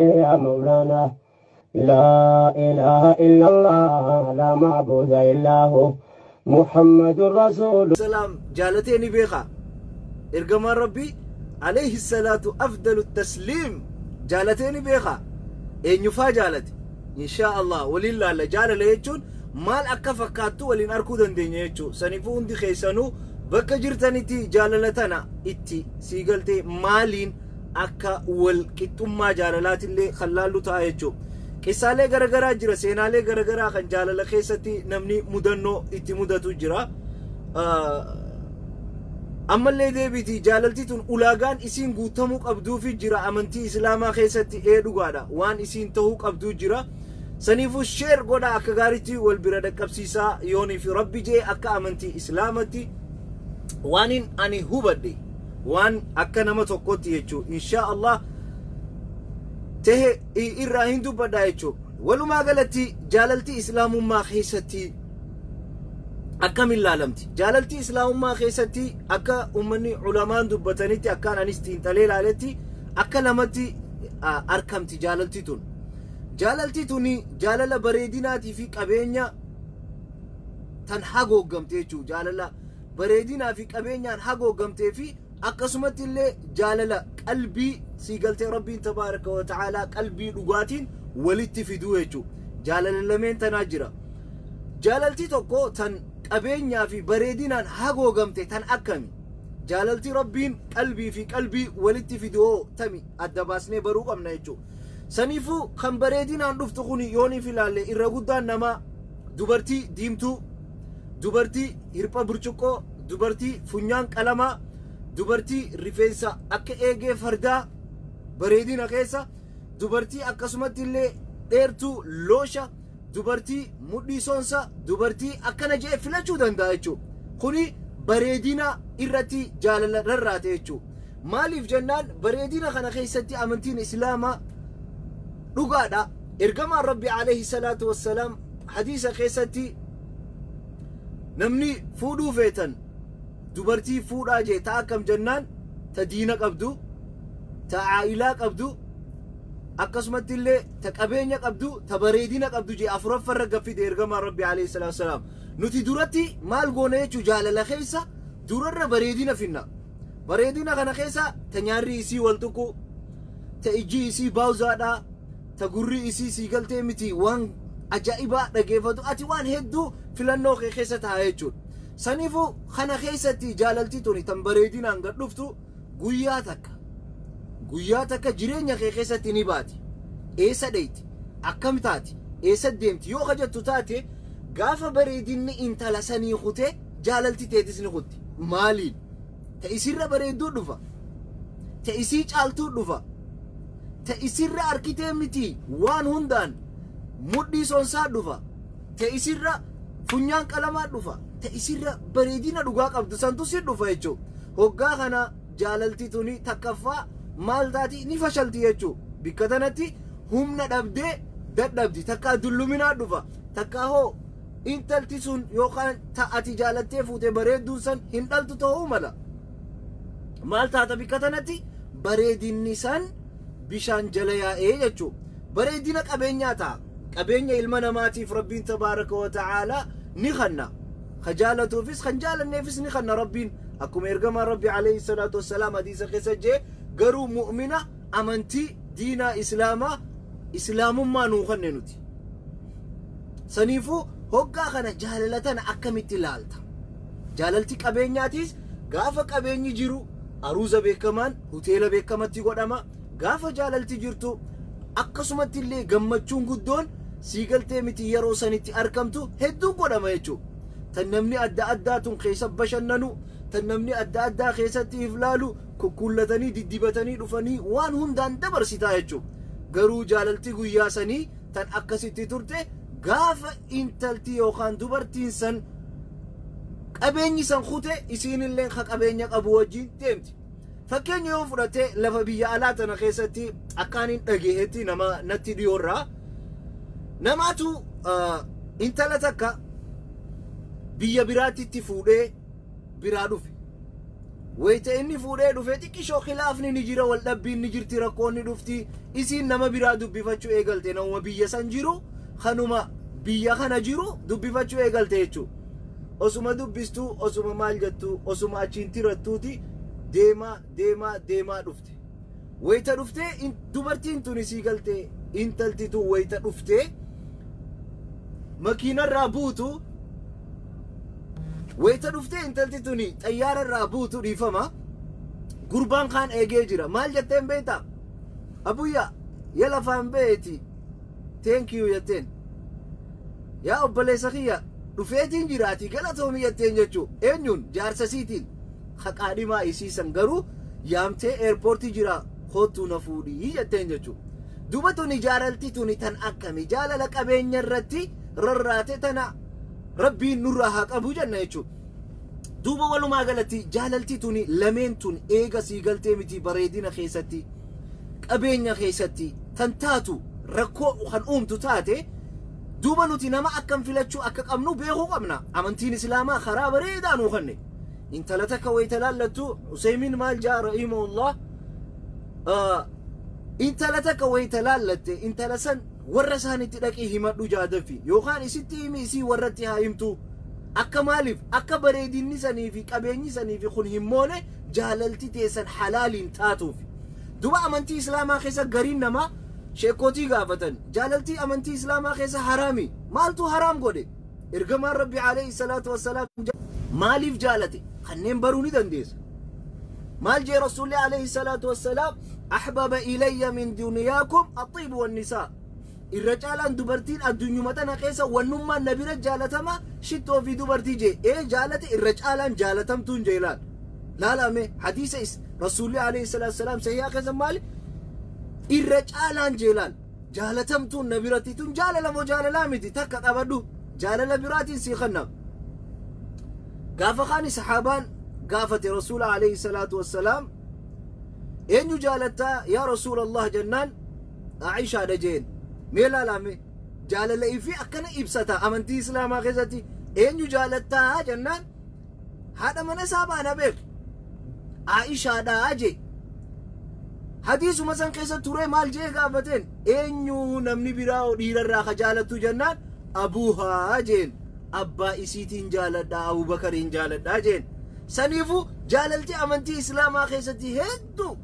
يا مولانا لا إله إلا الله لا معبود إلا هو محمد رسول. Salaam jaalatee ni beeka. Ergamaan Rabbii alayhi salaatu afdalu tasliim jaalatee ni beeka. Eenyufaa jaalate? Inshaa Allah waliin laalla. Jaalala jechuun maal akka fakkaattu waliin arkuu dandeenya jechuu. Saniifuu hundi keessanuu bakka jirtanitti jaalala tana itti sii galtee maaliin akka wal qixxummaa jaalalaatillee kan laallu ta'a jechuu. Qissaalee garagaraa jira, seenaalee garagaraa kan jaalala keessatti namni mudannoo itti mudatu jira. Ammallee deebiiti, jaalalti tun ulaagaan isiin guutamuu qabduufi jira amantii Islaamaa keessatti. Ee, dhugaadha, waan isiin ta'uu qabduu jira. Saniifuu share godha, akka gaariitti wal bira dhaqqabsiisaa. Yoonii fi Rabbi jee, akka amantii Islaamatti waanin ani hubadhe, waan akka nama tokkotti jechuu, inshaa Allah tehe irraa hin dubbadha jechuu. Walumaa galatti jaalalti Islaamummaa keessatti akkamin laalamti? Jaalalti Islaamummaa keessatti akka ummanni ulamaan dubbatanitti, akkaan anis xiinxalee ilaaletti, akka lamatti arkamti jaalalti tun. Jaalalti tuni jaalala bareedinaatii fi qabeenya tan hagooggamte jechuu, jaalala bareedinaa fi qabeenyaan hagooggamtee fi akkasumatti illee jaalala qalbii sii galtee Rabbiin tabaaraka wa ta'aalaa qalbii dhugaatiin walitti fiduu jechuu. Jaalala lameen tanaa jira. Jaalalti tokko tan qabeenyaa fi bareedinaan hagoogamte tan akkami? Jaalalti Rabbiin qalbii fi qalbii walitti fidu hoo tami? Adda baasnee baruu qabna jechuudha. Saniifuu kan bareedinaan dhuftu kun yooniif ilaalle, irra guddaan namaa dubartii diimtuu, dubartii hirpha burcuqqoo, dubartii funyaan qalamaa, dubartii rifeensa akka eegee fardaa bareedina keessa, dubartii akkasumatti illee dheertuu loosha, dubartii mudhii soonsa, dubartii akkana jee filachuu danda'a jechuudha. Kuni bareedina irratti jaalala rarraate jechuudha. Maaliif jennaan, bareedina kana keessatti amantiin Islaamaa dhugaadha. Ergamaan Rabbi alayhi salaatu wassalaam hadiisa keessatti namni fuudhuu feetan dubartii fuudhaa jee. Ta akkam jennaan, ta diina qabdu, ta aa'ilaa qabdu, akkasumatti illee ta qabeenya qabdu, ta bareedina qabdu jee afuraffarra gaffide ergamaan Rabbi alayhi salaatu wassalaam. Nuti duratti maal goone jechuu? Jaalala keessa durarra bareedina finna. Bareedina kana keessa ta nyaarri isii wal tuqu, ta ijji isii baawzaadha, ta gurri isii sii galtee miti waan ajaa'ibaa dhageeffatu, ati waan hedduu filannoo kee keessa ta'a jechuudha. Saniifuu kana keessatti jaalalti tuni tan bareedinaan gad dhuftu guyyaa takka guyyaa takka jireenya kee keessatti ni baati. Eessa dheeyti? Akkam taati? Eessa deemti? Yoo kajattu taate, gaafa bareedinni intala sanii kutee jaalalti teetis ni kutti. Maaliin? Ta isirra bareedduu dhufa. Ta isii caaltuu dhufa. Ta isirra arkitee miti waan hundaan mudhii sonsaa dhufa. Ta isirra funyaan qalamaa dhufa. Ta isirra bareedina dhugaa qabdu santu si dhufa jechuudha. Hoggaa kana jaalalti tuni takkaffaa maal taati? Ni fashalti jechuudha. Bikka tanatti humna dhabdee dadhabdi. Takkaa dulluminaa dhufa. Takkaa hoo intalti sun yookaan ta ati jaalattee fuute bareedduun san hin dhaltu ta'uu mala. Maal taata bikka tanatti? Bareedinni san bishaan jala yaa'ee jechuudha. Bareedina qabeenyaa ta'a. Qabeenya ilma namaatiif Rabbiin tabaaraka wa ta'aalaa ni kanna. Ka jaalatuufis kan jaalanneefis ni kanna Rabbiin. Akkuma ergamaan Rabbi alayhi salaatu wassalaam hadiisa keessa jee, garuu mu'mina amantii diinaa Islaamaa Islaamummaa nuu kanne nuti. Saniifuu hoggaa kana jaalala tana akkamitti ilaalta? Jaalalti qabeenyaatiis gaafa qabeenyi jiru aruuza beekamaan hoteela beekamatti godhama. Gaafa jaalalti jirtu akkasumatti illee gammachuun guddoon sii galtee miti yeroo sanitti argamtu hedduu godhama jechuudha. Tan namni adda addaa tun keessa bashannanu, tan namni adda addaa keessatti if laalu, kukkuullatanii diddibatanii dhufanii waan hundaan dabarsitaa jechuudha. Garuu jaalalti guyyaa sanii tan akkasitti turte, gaafa intalti yookaan dubartiin san qabeenyi san kute, isiinillee ka qabeenya qabu wajjin deemti. Fakkeenya yoo fudhate, lafa biyya alaa tana keessatti akkaan hin dhageetti nama natti dhiyoorraa namaatu intala takka biyya biraatti fuudhee biraa dhufe. Wayita inni fuudhee dhufee xiqqishoo khilaafni ni jira, wal dhabbiin ni jirti, rakkoon ni dhufti. Isiin nama biraa dubbifachuu eegalte, namuma biyya san jiru, kanuma biyya kana jiru dubbifachuu eegalte jechuudha. Osuma dubbistuu, osuma maal jettu, osuma achiin tirattuuti deemaa deemaa deemaa dhufte. Wayita dhuftee dubartiin tun isii galtee, intalti tun wayita dhuftee makiinarraa buutu, wayita dhuftee intalti tuni xayyaararraa buutu, dhiifama, gurbaan kaan eegee jira. Maal jetteen beektaa? "Abuyya ya lafaan beeti, thank you" jetteen. "Yaa obboleessa kiyya, dhufeetiin jiraati, galatoomi" jetteen jechuu. Eenyuun? Jaarsa siitiin. Haqaadhimaa isiisan garuu yaamtee airportii jira, "Kootuu na fuudhii" jetteen jechuu. Duuba tuni jaalalti tuni tan akkami? Jaalala qabeenya irratti rarraate tana Rabbiin nurraa haa qabu jenna jechuudha. Duuba walumaa galatti jaalalti tuni lameen tun eega sii galtee miti, bareedina keessatti, qabeenya keessatti tan taatu rakkoo kan uumtu taate, duuba nuti nama akkam filachuu akka qabnu beekuu qabna. Amantiin Islaamaa karaa bareedaa nuu kenne. Intala takka wayita laallattu, Useymiin maal jaa rahimahullah, intala takka wayita laallatte, intala san warra isaanitti dhaqii himadhu jaadaffi, yookaan isitti himi, isii warratti haa himtu. Akka maaliif akka bareedinni sanii fi qabeenyi sanii fi kun hin moone, jaalalti teessan halaaliin taatuuf. Duba amantii Islaamaa keessa gariin namaa sheekootii gaafatan, jaalaltii amantii Islaamaa keessa haraami? Maaltu haraam godhe? Ergamaan Rabbi alayhi salaatu wassalaam maaliif jaalate? Kanneen baruu ni dandeessa. Maal jee Rasuulli alayhi salaatu wassalaam? "Ahbaba ilayya min duniyaakum axiibu wannisaa." Irra caalaan dubartiin addunyuma tana keessa wannummaan na bira jaalatama shittoo fi dubartii jee. Ee, jaalate, irra caalaan jaalatamtuun jee. Laal, laalame hadiisa is Rasuulli alayhi salaatu wassalaam sahihaa keessa maali irra caalaan jee? Laal, jaalatamtuun na biratti tun jaalala moo jaalalaa miti? Takka qabadhu, jaalala biraatiin sii kanna. Gaafa kaani sahaabaan gaafate Rasuula alayhi salaatu wassalaam, "Eenyu jaalattaa yaa Rasuula Allah?" jennaan, "Aishaadha" jeen. Mee laalame, jaalala ifi akkana ibsata. Amantii Islaamaa keessatti eenyu jaalattaa jennaan, haadha mana isaa baana beek, "Aishaadha" jee. Hadiisuma san keessa ture maal jee gaafateen? "Eenyu namni biraa dhiirarraa ka jaalattu?" jennaan, "Abuuhaa" jeen. "Abbaa isiitiin jaaladha, Abubakariin jaaladha" jeen. Saniifu jaalalti amantii Islaamaa keessatti hedduu.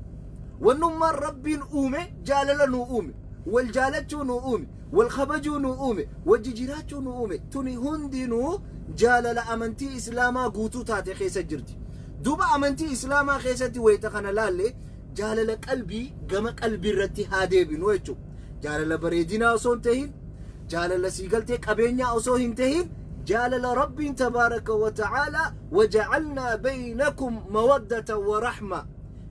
Wannummaan Rabbiin uume jaalala nuu uume, wal jaalachuu nuu uume, wal kabajuu nuu uume, wajji jiraachuu nuu uume. Tuni hundinuu jaalala amantii Islaamaa guutuu taate keessa jirti. Duuba amantii Islaamaa keessatti wayita kana laalle, jaalala qalbii gama qalbii irratti haa deebinu jechuudha. Jaalala bareedinaa osoo hin tahin, jaalala siigaltee qabeenyaa osoo hin tahin, jaalala Rabbiin tabaaraka wa ta'aalaa "wajacalnaa baynakum mawaddata wa raxma"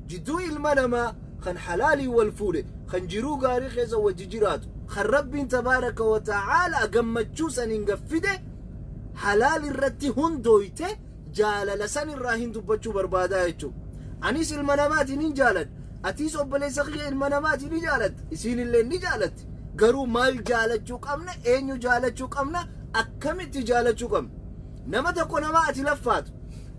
jidduu ilma namaa kan halaalii wal fuudhe, kan jiruu gaarii keessa wajji jiraatu, kan Rabbiin tabaaraka wa ta'aalaa gammachuu saniin gaffide, halaal irratti hundooyte, jaalala san irraa hin dubbachuu barbaadaa jechuudha. Anis ilma namaatiin hin jaaladha. Atiis obboleessa kiyya ilma namaatiin ni jaalatta. Isiin illee ni jaalatti. Garuu maal jaalachuu qabna? Eenyu jaalachuu qabna? Akkamitti jaalachuu qabna? Nama tokko, nama ati laffaatu,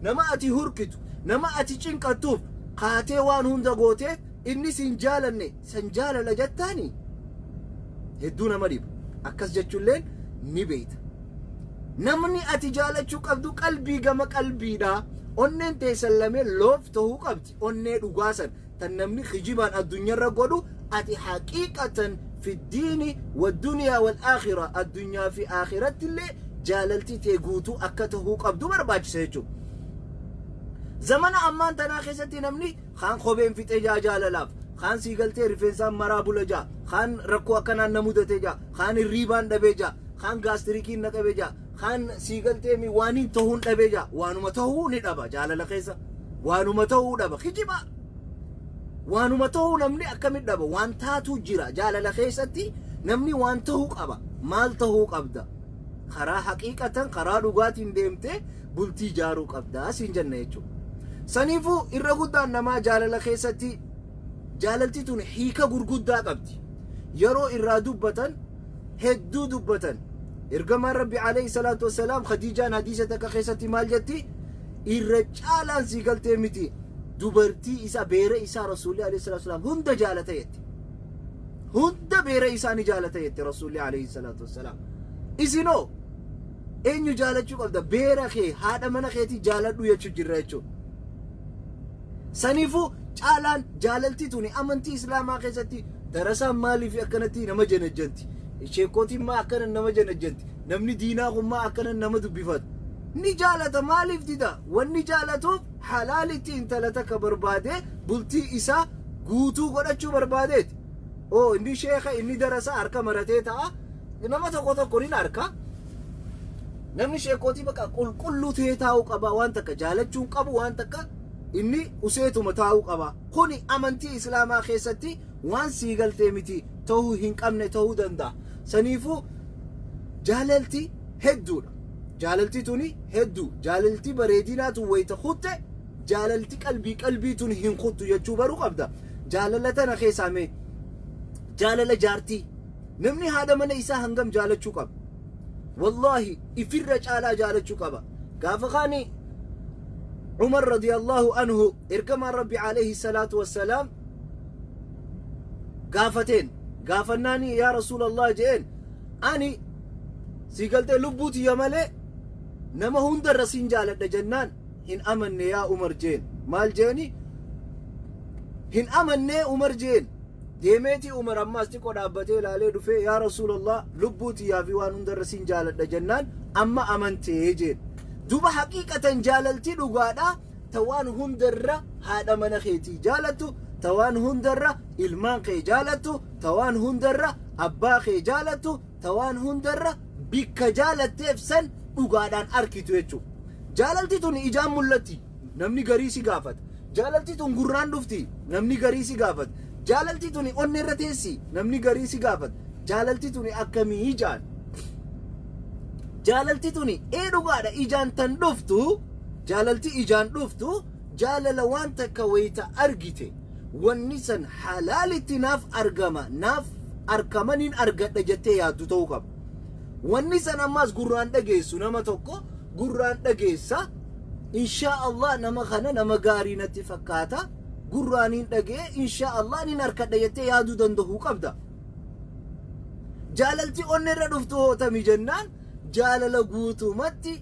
nama ati hurkitu, nama ati cinqattuuf kaatee waan hunda gootee, inni sin jaalanne, san jaalala jettaani hedduu nama dhiba. Akkas jechuulleen ni beeyta. Namni ati jaalachuu qabdu qalbii gama qalbiidha. Onneen teessan lamee loof ta'uu qabdi. Onnee dhugaasan tan namni kijibaan addunyaarra godhu, ati haqiiqatan fi diini wa duniyaa wal aakhira, addunyaa fi aakiratti illee jaalalti tee guutuu akka tahuu qabdu barbaachisa jechuudha. Zamana ammaan tanaa keessatti namni kaan kopheen fixee jaa jaalalaaf, kaan sii galtee rifeensaan maraa bula jaa, kaan rakkoo akkanaan na mudate jaa, kaan hirriibaan dhabee jaa, kaan gaastirikiin na qabee jaa, kaan sii galtee mi waaniin tahuun dhabee jaa. Waanuma tahuu ni dhaba jaalala keessa, waanuma tahuu dhaba kijiba, waanuma tahuu namni akkamit dhaba? Waan taatu jira jaalala keessatti, namni waan tahuu qaba. Maal tahuu qabda? Karaa haqiiqatan, karaa dhugaatiin deemtee bultii ijaaruu qabda siin jenna jechuudha. Saniifuu irra guddaan namaa jaalala keessatti, jaalalti tun hiika gurguddaa qabdi. Yeroo irraa dubbatan hedduu dubbatan. Ergamaan Rabbi alayhi salaatu wassalaam, Khadiijaan hadiisa takka keessatti maal jetti? Irra caalaan sii galtee miti. Dubartii isaa beera isaa Rasuulli alayhi salaatu wassalaam hunda jaalata jette. Hunda beera isaa ni jaalata jette Rasuulli alayhi salaatu wassalaam. Isinoo eenyu jaalachuu qabda? Beera kee haadha mana keetii jaaladhu jechuu jirra jechuudha. Saniifuu caalaan jaalalti tuni amantii Islaamaa keessatti darasaan maaliif akkanatti nama janajjanti? Sheekootiin maa akkana nama janajjanti? Namni diinaa kun maa akkana nama dubbifata? Ni jaalata maaliif dida? Wanni jaalatuuf halaalitti intala takka barbaadee bultii isaa guutuu godhachuu barbaadeeti. Oo inni sheeka inni darasaa harka maratee ta'a. Nama tokko tokko ni harka. Namni sheekootii bakka qulqulluu ta'ee taa'uu qaba waan takka jaalachuun qabu waan takka inni useetuma taa'uu qaba. Kuni amantii Islaamaa keessatti waan sii galtee miti ta'uu hin qabne ta'uu danda'a. Saniifuu jaalalti hedduudha. Jaalalti tuni hedduu. Jaalalti bareedinaatu wayita kutte jaalalti qalbii qalbii tun hin kuttu jechuu baruu qabda. Jaalala tana keessaa mee jaalala jaartii. Namni haadha mana isaa hangam jaalachuu qaba? Wallaahi ifirra caalaa jaalachuu qaba. Gaafa kaani Umar radiyallahu anhu ergamaan Rabbi alayhi salaatu wassalaam gaafateen gaafannaani yaa Rasuulallah je'een ani si galtee lubbuu tiyya malee nama hundarra sin jaaladha jennaan hin amanne yaa Umar jeen. Maal jeeni? Hin amanne Umar jeen. Deemeeti Umar ammaas xiqqoo dhaabbatee ilaalee dhufee yaa Rasuulallah lubbuu tiyyaa fi waan hundarra sin jaaladha jennaan amma amantee jeen. Duuba haqiiqatan jaalalti dhugaadha ta waan hundarra haadha mana keetii jaalattu, ta waan hundarra ilmaan kee jaalattu, ta waan hundarra abbaa kee jaalattu, ta waan hundarra bikka jaalatteef san dhugaadhaan arkitu jechuudha. Jaalalti tun ijaan mul'atti namni garii si gaafata. Jaalalti tun gurraan dhufti namni garii si gaafata. Jaalalti tun onnee irra teessi namni garii si gaafata. Jaalalti tun akkamii ijaan? Jaalalti tuni ee dhugaadha ijaan tan dhuftu, jaalalti ijaan dhuftu jaalala waan takka wayita argite wanni san halaalitti naaf argama naaf arkamaniin argadha jettee yaaddu ta'uu qaba. Wanni san ammaas gurraan dhageessu nama tokko gurraan dhageessa inshaa Allah nama kana nama gaarii natti fakkaata gurraaniin dhagee inshaa Allah nin arkadha jettee yaaduu danda'uu qabda. Jaalalti onnee irra dhuftu hootami jennaan jaalala guutumatti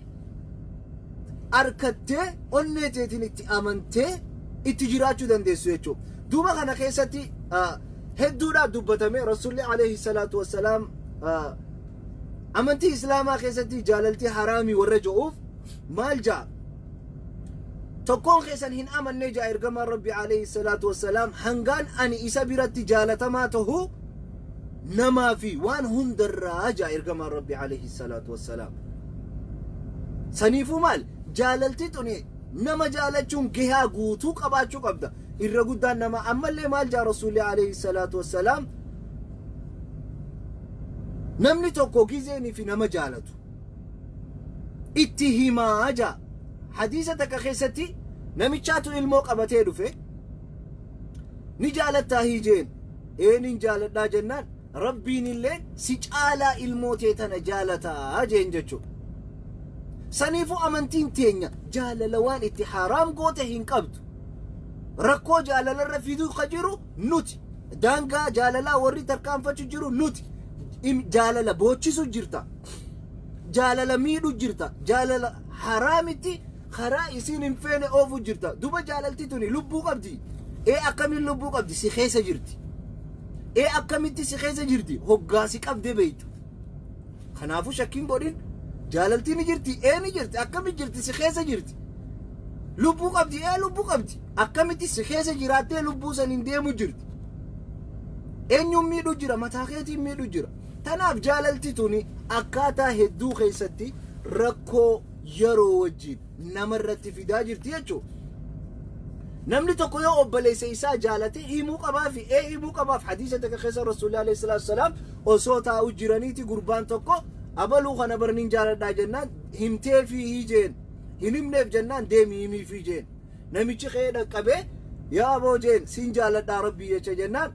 arkattee onnee teetiin itti amantee itti jiraachuu dandeessu jechuudha. Duuba kana keessatti hedduudhaaf dubbatame Rasuulli alayhi salaatu wassalaam amantii Islaamaa keessatti jaalalti haraamii warra jedhuuf maal ja'a? Tokkoon keessan hin amanne ja'a ergamaan Rabbi alayhi salaatu wassalaam hangaan ani isa biratti jaalatamaa tahu namaa fi waan hundarraa ja'a ergamaan Rabbi alayhi salaatu wassalaam. Saniifuu maal? Jaalalti tuni nama jaalachuun gahaa guutuu qabaachuu qabda. Irra guddaan nama ammallee maal ja'a Rasuulli alayhi salaatu wassalaam namni tokko gizeenii fi nama jaalatu itti himaa ja'a. Hadiisa takka keessatti namichaatu ilmoo qabatee dhufe ni jaalattaa hiijeen eenin jaaladhaa jennaan Rabbiin illee si caalaa ilmoo tee tana jaalataa jeen jechuudha. Saniifuu amantiin teenya jaalala waan itti haraam goote hin qabdu. Rakkoo jaalalarra fiduu ka jiru nuti. Daangaa jaalalaa warri tarkaanfachu jiru nuti. Jaalala boochisu jirta. Jaalala miidhu jirta. Jaalala haraamitti karaa isiin hin feene oofu jirta. Duba jaalalti tuni lubbuu qabdi. Ee akkamiin lubbuu qabdi? Si keessa jirti. Ee akkamitti si keessa jirti? Hoggaa si qabdee beektu. Kanaafuu shakkiin godhin jaalalti ni jirti. Ee ni jirti. Akkamitti jirti? Si keessa jirti. Lubbuu qabdi. Ee lubbuu qabdi. Akkamitti si keessa jiraattee lubbuu san hin deemu jirti. Eenyuun miidhu jira? Mataa keetiin miidhu jira. Tanaaf jaalalti tuni akkaataa hedduu keessatti rakkoo yeroo wajjin namarratti fidaa jirti jechuudha. Namni tokko yoo obboleessa isaa jaalate himuu qabaa fi ee himuu qabaaf hadiisa takka keessa Rasuulli alayhi salaatu wassalaam osoo taa'u jiraniiti gurbaan tokko abaluu kana barniin jaaladhaa jennaan himtee fi hiijeen hin himneef jennaan deemi himii fi jeen. Namichi ka'ee dhaqqabee yaa aboo jeen siin jaaladhaa Rabbii jecha jennaan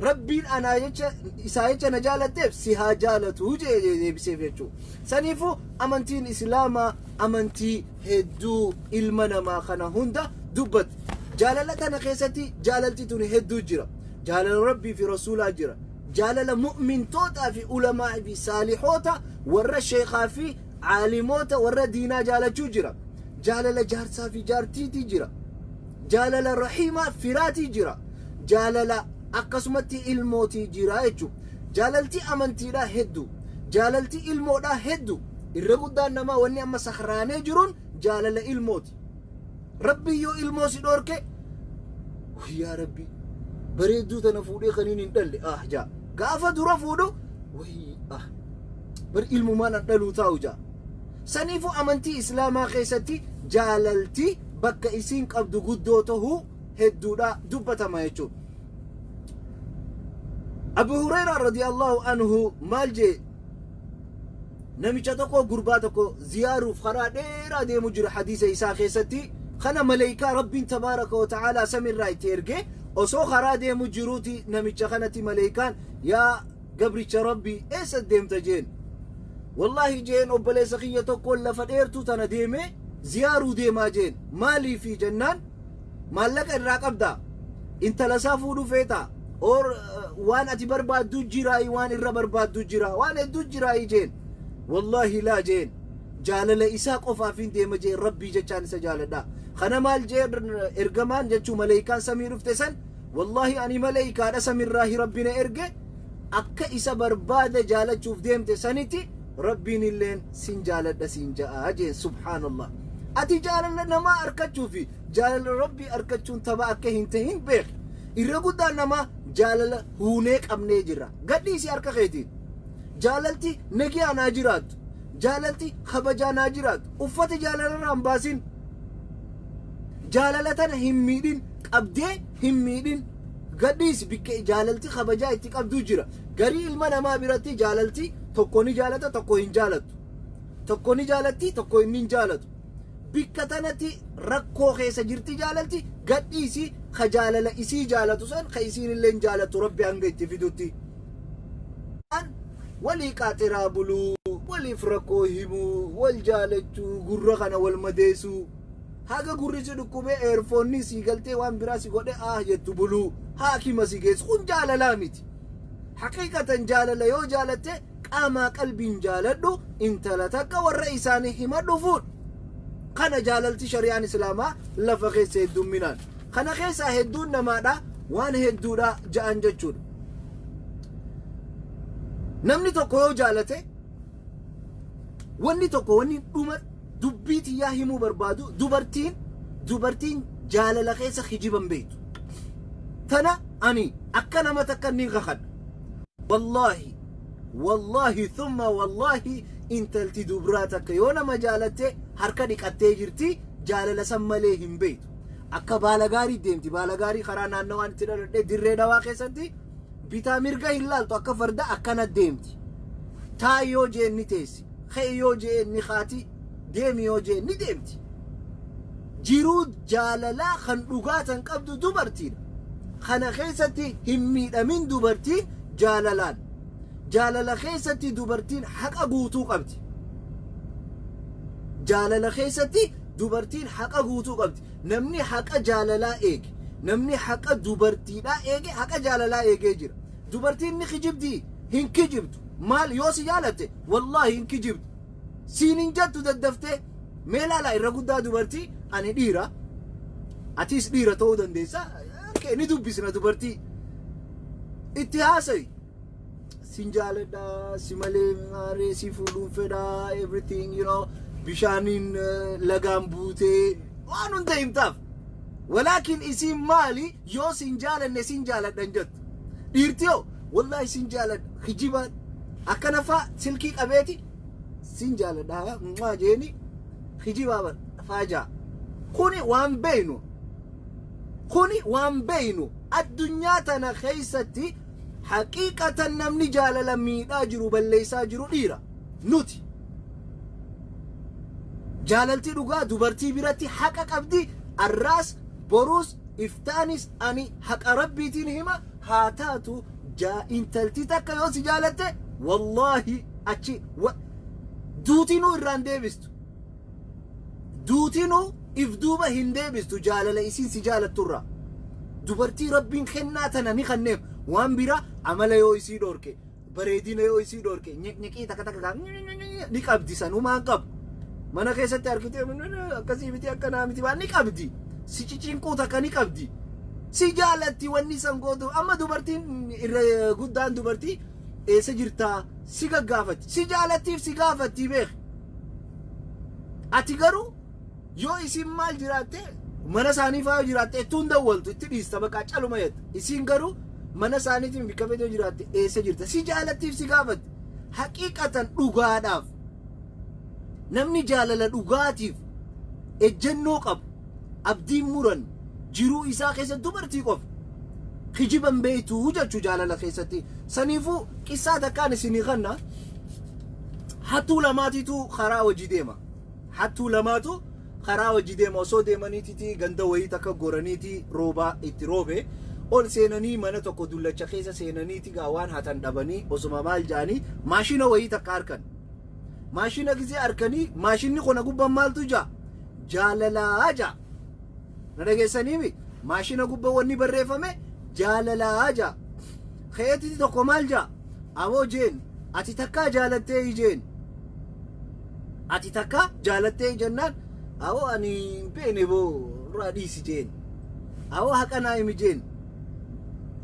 Rabbiin anaa jecha isaa jecha na jaalatteef si haa jaalatu jee deebiseef jechuudha. Saniifuu amantiin Islaamaa amantii hedduu ilma namaa kana hunda dubbatti. Jaalala tana keessatti jaalalti tuni hedduu jira. Jaalala Rabbii fi Rasuulaa jira. Jaalala mu'mintootaa fi ulamaa fi saalihoota warra sheekaa fi caalimoota warra diinaa jaalachuu jira. Jaalala jaarsaa fi jaartiitii jira. Jaalala rahiimaa firaatii jira. Jaalala akkasumatti ilmootii jira jechuudha. Jaalalti amantiidhaa hedduu. Jaalalti ilmoodhaa hedduu. Irra guddaan namaa wanni amma sakhraanee jiruun jaalala ilmooti. Rabbi yoo ilmoo si dhoorke, yaa Rabbi, bareedduu tana fuudhee kaniin hin dhalle ah jaa. Gaafa dura fuudhu wayii ah bar ilmumaan an dhaluu taa'u jaa. Saniifuu amantii Islaamaa keessatti jaalalti bakka isiin qabdu guddoo tahuu hedduudha dubbatama jechuudha. Abu Hurayraa radiyallahu anhu maal jee? Namicha tokko, gurbaa tokko ziyaaruuf karaa dheeraa deemu jira. Hadiisa isaa keessatti kana maleeykaa Rabbiin tabaaraka wa ta'aalaa samirraa itti erge. Osoo karaa deemu jiruuti namicha kanatti maleeykaan, "Yaa gabricha Rabbii, eessa deemta?" jeen. "Wallaahi," jeen, "obboleessa kiyya tokkoon lafa dheertuu tana deeme ziyaaruu deemaa," jeen. "Maaliifi?" jennaan, "Maallaqa irraa qabdaa? Intala isaa fuudhuu feetaa? Or waan ati barbaaddu jiraayi? Waan irra barbaaddu jira? Waan hedduu jiraayi?" jeen. "Wallaahi laa," jeen, "jaalala isaa qofaafin deema," jeen. "Rabbii jechaan isa jaaladha." Kana maal jeen ergamaan jechuu maleeykaan samii dhufte san? "Wallaahi, ani maleeykaadha, samirraahi Rabbi na erge. Akka isa barbaada jaalachuuf deemte sanitti Rabbiin illeen sin jaaladha sin ja'a," jeen. Subhaanallah! Ati jaalala namaa arkachuu fi jaalala Rabbii arkachuun tapha akka hin tahin beek. Irra guddaan namaa jaalala huunee qabnee jirra. Gadhiisi harka keetiin. Jaalalti nagiyaa naa jiraattu, jaalalti kabajaa naa jiraattu, uffata jaalalarraa hin baasin, jaalala tana hin miidhin, qabdee hin miidhin, gadhiisi. Bikka jaalalti kabajaa itti qabduu jira. Garii ilma namaa biratti jaalalti tokko ni jaalata, tokko hin jaalattu, tokko ni jaalatti, tokko inni hin jaalatu. Bikka tanatti rakkoo keessa jirti jaalalti. Gadhiisi. Ka jaalala isii jaalatu san, ka isiin illee hin jaalattu, Rabbi hanga itti fidutti walii qaaxiraa buluu, waliif rakkoo himuu, wal jaalachuu, gurra kana wal madeessuu, haga gurri si dhukkubee earphone si galtee waan biraa si godhe ah jettu buluu, haakima si geessu, kun jaalalaa miti. Haqiiqatan jaalala yoo jaalatte, qaamaa qalbiin jaaladhu, intala takka warra isaanii himadhu, fuudhu. Kana jaalalti shari'aan Islaamaa lafa keessa heddumminaan kana keessaa hedduun namaadha waan hedduudha ja'an jechuudha. Namni tokko yoo jaalate, wanni tokko, wanni dhuma dubbii tiyyaa himuu barbaadu, dubartiin jaalala keessa kijiban beektu. Tana ani akka nama takka ni kakadha. Wallaahi, wallaahi, thumma wallaahi, intalti dubraa takka yoo nama jaalatte harka dhiqattee jirti, jaalala san malee hin beektu. Akka baala gaarii deemti. Baala gaarii karaa naannawaan itti dhaladhee Dirree Dhawaa keessatti bitaa mirga hin laaltu, akka farda akkana deemti. Taa yoo jeen ni teessi. Ka'e yoo jeen ni kaati. Deemi yoo jeen ni deemti. Jiruu jaalalaa kan dhugaatan qabdu dubartiidha. Kana keessatti hin miidhamin dubartiin jaalalaan. Jaalala keessatti dubartiin haqa guutuu qabdi. Jaalala keessatti dubartiin haqa guutuu qabdi. Namni haqa jaalalaa eege, namni haqa dubartiidhaa eege, haqa jaalalaa eegee jira. Dubartiin ni kijibdii? Hin kijibdu. Maal yoo si jaalatte, wallaahi hin kijibdu. Siin hin jettu daddaftee. Mee ilaalaa, irra guddaa dubartii, ani dhiira. Atis dhiira ta'uu dandeessa. Ni dubbisna dubartii. Itti haasa'i. "Sin jaaladha, si malee maaree si fuudhuun fedha," everything, bishaaniin lagaan buutee waan hunda himtaaf. Walaakin isiin maali, yoo sin jaalanne sin jaaladha hin jettu. Dhiirtiyoo, "Wallaahi sin jaaladha," kijibaan akkana faa silkii qabeeti, "Sin jaaladha mwaa," jeeni kijibaa faajaa. Kuni waan beeynu. Kuni waan beeynu. Addunyaa tana keessatti haqiiqatan namni jaalala miidhaa jiru, balleessaa jiru dhiira. Nuti. Jaalalti dhugaa dubartii biratti haqa qabdi. Arraas, boruus, iftaanis ani haqa Rabbiitiin hima. Haa taatu, intalti takka yoo si jaalatte, wallaahi achi duutinuu irraan deebistu. Duutinuu If duuba hin deebistu jaalala isiin si jaalatturra. Dubartii Rabbiin kennaa tana ni kanneef waan biraa amala yoo isii dhoorke, bareedina yoo isii dhoorke, nyiqnyiqii takka takka ni qabdi sanumaan qabu. Mana keessatti argitee akkasii miti akkanaa miti waan ni qabdi. Si cicinquu takka ni qabdi. Si jaalatti wanni san gootu. Amma dubartiin irra guddaan dubartii eessa jirtaa si gaggaafatti. Si jaalattiif si gaafatti beek. Ati garuu yoo isin maal jiraatte mana isaanii faa jiraatte ittuun dawwaltu itti dhiista bakka caluma jetta. Isin garuu mana isaaniitiin bikka fedhee jiraatte eessa jirta si jaalattiif si gaafatti. Haqiiqatan dhugaadhaaf namni jaalala dhugaatiif ejjennoo qabu abdiin muran jiruu isaa keessa dubartii qofa kijiban beektuu jechuu jaalala keessatti. Saniifuu qissaa takkaan isinii kanna hattuu lamaatiitu karaa hojii deema. Hattuu lamaatu karaa hojii deema osoo deemaniititi ganda wayii takka goraniiti roobaa itti roobe ol seenanii mana tokko dullacha keessa seenaniiti gaa waan hatan dhabanii osuma maal ja'anii maashina wayii takka harkan. Maashina gisee harkanii maashinni kuna gubbaan maaltu jaa? Jaalalaa jaa. Na dhageessaniimi maashina gubbaa wanni barreeffame jaalalaa jaa. Keetiti tokko maal jaa? Aboo jeen ati takkaa jaalattee ijeen. Ati takkaa jaalattee jennaan awoo ani hin beekne boo nurraa dhiisi jeen. Awoo haqa naa himi jeen.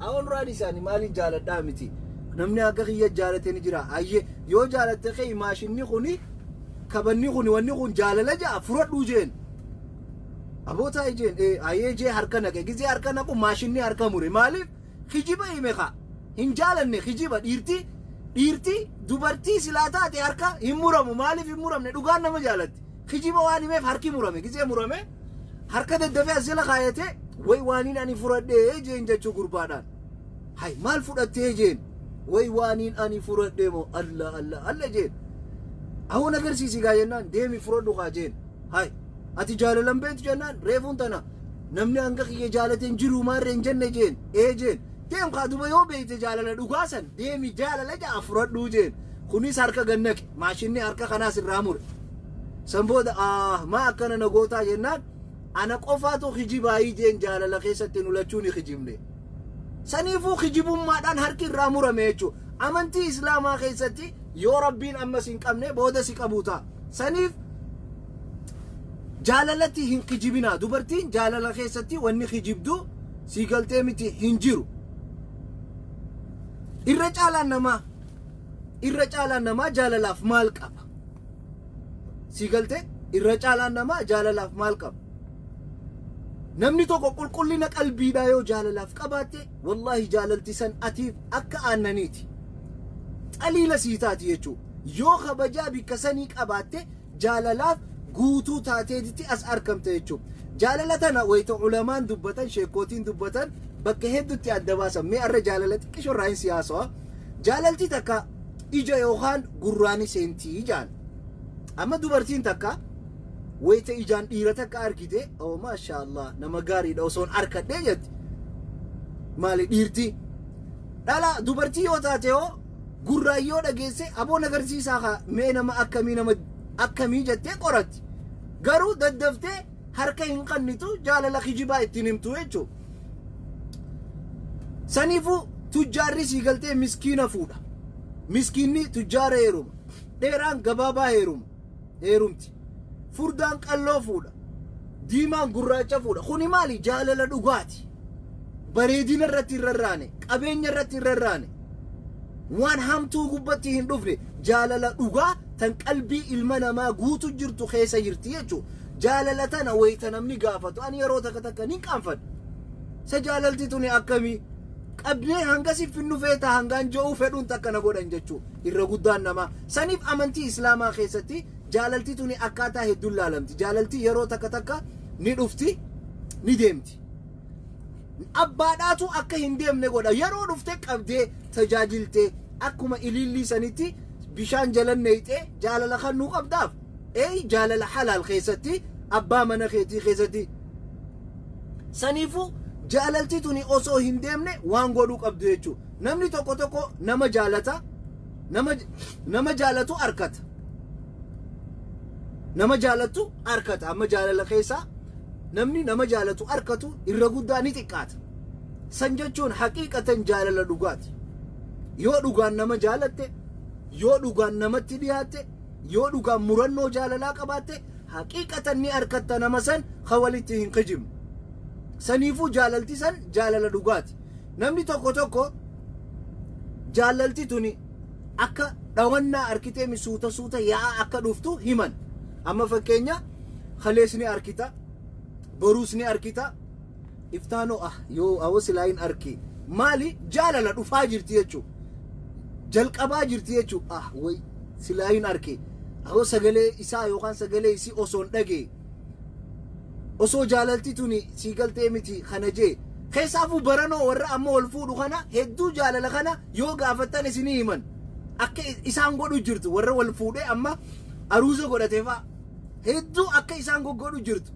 Awoo nurraa dhiisi ani maaliin jaaladhaa miti. Namni akka kiyya jaalate ni jira. Ayyee yoo jaalatte kee maashinni kuni kabanni kuni wanni kun jaalala ja'a fudhadhuu jeen. Aboo taa'e jeen ayyee jee harka naqe gizee harka naqu maashinni harka mure maaliif kijiba hime kaa hin jaalanne kijiba dhiirti dhiirti dubartii silaa taate harka hin muramu maaliif hin muramne dhugaan nama jaalatti. Kijiba waan himeef harki murame gizee murame harka daddafee as jala kaayate way waaniin ani fudhadhee jeen jechuu gurbaadhaan. Hay maal fudhattee jeen way waaniin ani fudhadhee moo alla alla alla jeen. Awwan agarsiisi gaa jennaan deemi fudhadhu kaa jeen. Hay ati jaalalan beektu jennaan reefuun tana namni hanga kiyya jaalateen jiru maarree hin jenne jeen ee jeen. Deem kaa duba yoo beekte jaalala dhugaa san deemi jaalala ja'a fudhadhuu jeen. Kunis harka gannaqe maashinni harka kanaas irraa mure. San booda maa akkana na gootaa jennaan ana qofaatu kijibaayii jeen jaalala keessatti nu lachuu ni kijibne. Saniifuu kijibummaadhaan harki irraa murame jechuudha. Amantii Islaamaa keessatti yoo Rabbiin ammas hin qabne booda si qabuu ta'a. Saniif jaalalatti hin kijibinaa. Dubartiin jaalala keessatti wanni kijibdu si galtee miti hin jiru. Irra caalaan namaa jaalalaaf maal qaba? Si galtee irra caalaan namaa jaalalaaf maal qaba? Namni tokko qulqullina qalbiidhaa yoo jaalalaaf qabaatte wallaahi jaalalti san atiif akka aannaniiti. Xaliila sii taati jechuudha. Yoo kabajaa bikka sanii qabaatte jaalalaaf guutuu taateetitti as argamte jechuudha. Jaalala tana wayita ulamaan dubbatan sheekootiin dubbatan bakka hedduutti adda baasan. Mee arra jaalala xiqqishoo irraa hin siyaasawa. Jaalalti takka ija yookaan gurraani seentii jaan. Amma dubartiin takka wayita ijaan dhiira takka argite oh maashaallah nama gaariidha osoon arkadhee jetti. Maali dhiirti? Dhala dubartii yoo taate hoo gurraan yoo dhageesse aboon agarsiisaa kaa mee nama akkamii nama akkamii jettee qoratti. Garuu daddaftee harka hin qannitu jaalala kijibaa ittiin himtu jechuudha. Saniifuu tujjaarri sii galtee miskiina fuudha. Miskiinni tujjaara heeruma. Dheeraan gabaabaa heeruma. Heerumti. Furdaan qalloo fuudha. Diimaan gurraacha fuudha. Kuni maali? Jaalala dhugaati. Bareedina irratti hin rarraane. Qabeenya irratti hin rarraane. Waan hamtuu gubbatti hin dhufne. Jaalala dhugaa tan qalbii ilma namaa guutu jirtu keessa jirti jechuudha. Jaalala tana wayita namni gaafatu. Ani yeroo takka takka ni qaanfadha. Sa jaalalti tuni akkamii? Qabnee hanga si finnu feeta hangaan ji'uu fedhuun takka na godhan jechuudha. Irra guddaan namaa. Saniif amantii Islaamaa keessatti jaalalti tuni akkaataa hedduun laalamti. Jaalalti yeroo takka takka ni dhufti ni deemti. Abbaadhaatu akka hin deemne godha. Yeroo dhufte qabdee tajaajiltee akkuma ilillii sanitti bishaan jalan neeyxee jaalala kan nuu qabdaaf. Ee jaalala halaal keessatti abbaa mana keetii keessatti. Saniifuu jaalalti tuni osoo hin deemne waan godhuu qabdu jechuudha. Namni tokko tokko nama jaalata, nama jaalatu arkata. Nama jaalatu arkata. Amma jaalala keessaa Namni nama jaalatu arkatu irra guddaa ni xiqqaata. San jechuun haqiiqatan jaalala dhugaati. Yoo dhugaan nama jaalatte, yoo dhugaan namatti dhiyaatte, yoo dhugaan murannoo jaalalaa qabaatte, haqiiqatan ni arkatta nama san ka walitti hin kijibne. Saniifuu jaalalti san jaalala dhugaati. Namni tokko tokko jaalalti tuni akka dhawannaa arkitee mi suuta suuta yaa'aa akka dhuftu himan. Amma fakkeenya kalees ni arkita, boruus ni arkita, iftaanoo yoo awwa silaa hin arki. Maali jaalala dhufaa jirti jechuudha. Jalqabaa jirti jechuudha. Way silaa hin arki. Awwa sagalee isaa yookaan sagalee isii osoo hin dhagee. Osoo jaalalti tuni sii galtee miti kana jee. Keessaafuu baranoo warra amma wal fuudhu kana hedduu jaalala kana yoo gaafattan isinii himan. Akka isaan godhu jirtu warra wal fuudhee amma aruuza godhatee fa'a. Hedduu akka isaan goggodhu jirtu.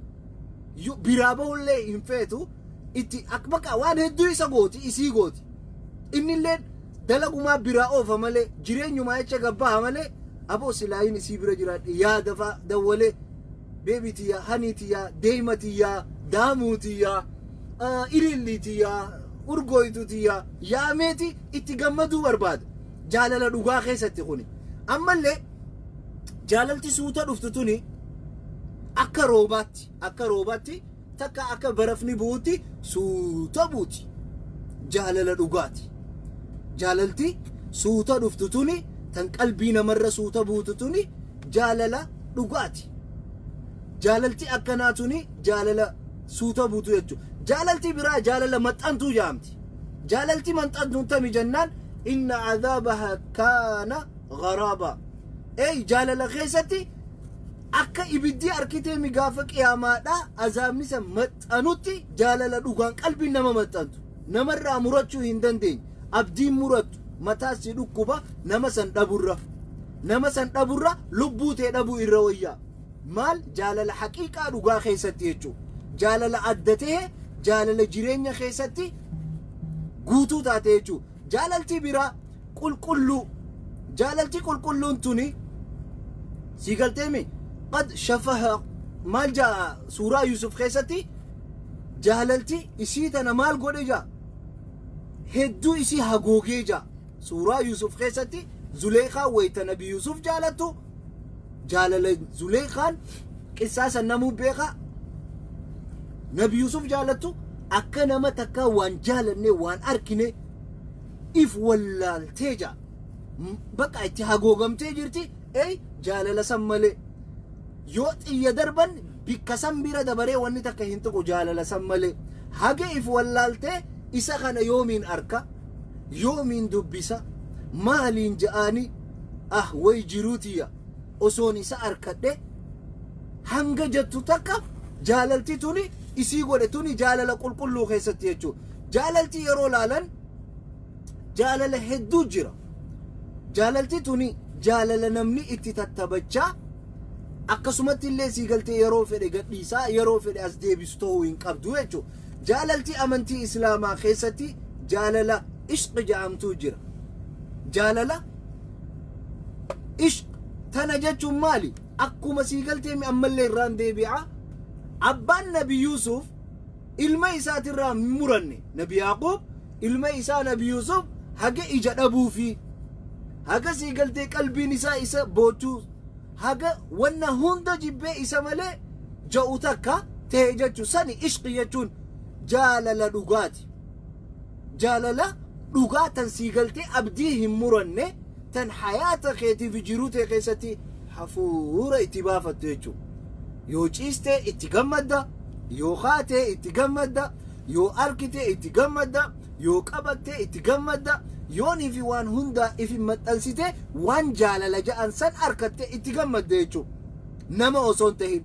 Biraa bahullee hin feetu. Itti akka bakka waan hedduu isa gooti isii gooti. Innillee dalagumaa biraa oofa malee jireenyumaa jecha gabbaa malee aboo silaayin isii bira jiraadhe yaada fa'a dawwalee beebitiyyaa haniitiyyaa deematiyyaa daamuutiyyaa ilillitiyyaa urgooytutiyyaa yaameeti itti gammaduu barbaada. Jaalala dhugaa keessatti kuni. Ammallee jaalalti suuta dhuftu tuni akka roobaatti takka akka barafni bu'utti suuta buuti. Jaalala dhugaati. Jaalalti suuta dhuftu tuni tan qalbii namarra suuta buutu tuni jaalala dhugaati. Jaalalti akkanaa tuni jaalala suuta buutu jechuudha. Jaalalti biraa jaalala maxxantuu jaamti. Jaalalti maxxantuun tami jennaan inna cadaabaha kaana gharaaba. Ey jaalala keessatti akka ibiddi arkitee mi gaafa qiyaamaadha azaabni san maxxanutti jaalala dhugaan qalbiin nama maxxantu. Namarraa murachuu hin dandeenye. Abdiin murattu mataa si dhukkuba nama san dhaburra. Nama san dhaburra lubbuu tee dhabuu irra wayyaa. Maal jaalala haqiiqaa dhugaa keessatti jechuudha. Jaalala adda ta'e jaalala jireenya keessatti guutuu taate jechuudha. Jaalalti biraa qulqulluu. Jaalalti qulqulluun tuni si galteemi qad shafaha maal jaa suuraa Yusuf keessatti jaalalti isii tana maal godhe jaa hedduu isii hagoogee jaa suuraa Yusuf keessatti Zuleekaa wayita Nabi Yusuf jaalattu jaalala Zuleekaan qissaa san namuu beeka Nabi Yusuf jaalattu akka nama takkaa waan jaalanne waan arkine if wallaaltee jaa bakka itti hagoogamtee jirti ey jaalala san malee yoo xiyya darban bikka san bira dabaree wanni takka hin tuqu jaalala san malee haga if wallaaltee isa kana yoomiin arka yoomiin dubbisa maaliin ja'aani way jiruutiyya osoon isa arkadhe hanga jettu takka jaalalti tuni isii godhe tuni jaalala qulqulluu keessatti jechuudha. Jaalalti yeroo laalan jaalala hedduu jira. Jaalalti tuni jaalala namni itti tattabachaa akkasumatti illee sii galtee yeroo fedhe gadhiisaa yeroo fedhe as deebisu ta'uu hin qabdu jechuudha. Jaalalti amantii Islaamaa keessatti jaalala ishqi jedhamtuu jira. Jaalala ishq tana jechuun maali? Akkuma sii galtee mi ammallee irraan deebi'a. Abbaan Nabi Yusuf ilma isaatirraa hin muranne. Nabi Yaaqub ilma isaa Nabi Yusuf haga ija dhabuufi haga sii galtee qalbiin isaa isa boochuu haga wanna hunda jibbee isa malee ja'u takka ta'e jechuun sani ishqi jechuun jaalala dhugaati. Jaalala dhugaa tan sii galtee abdii hin muranne tan hayaata keetiif jiruu ta'e keessatti hafuura itti baafattu jechuudha. Yoo ciiste itti gammadda, yoo kaate itti gammadda, yoo arkite itti gammadda, yoo qabatte itti gammadda, yoonii fi waan hundaa ifi maxxansite waan jaalala ja'an san arkatte itti gammadda jechuudha. Nama osoo hin tahin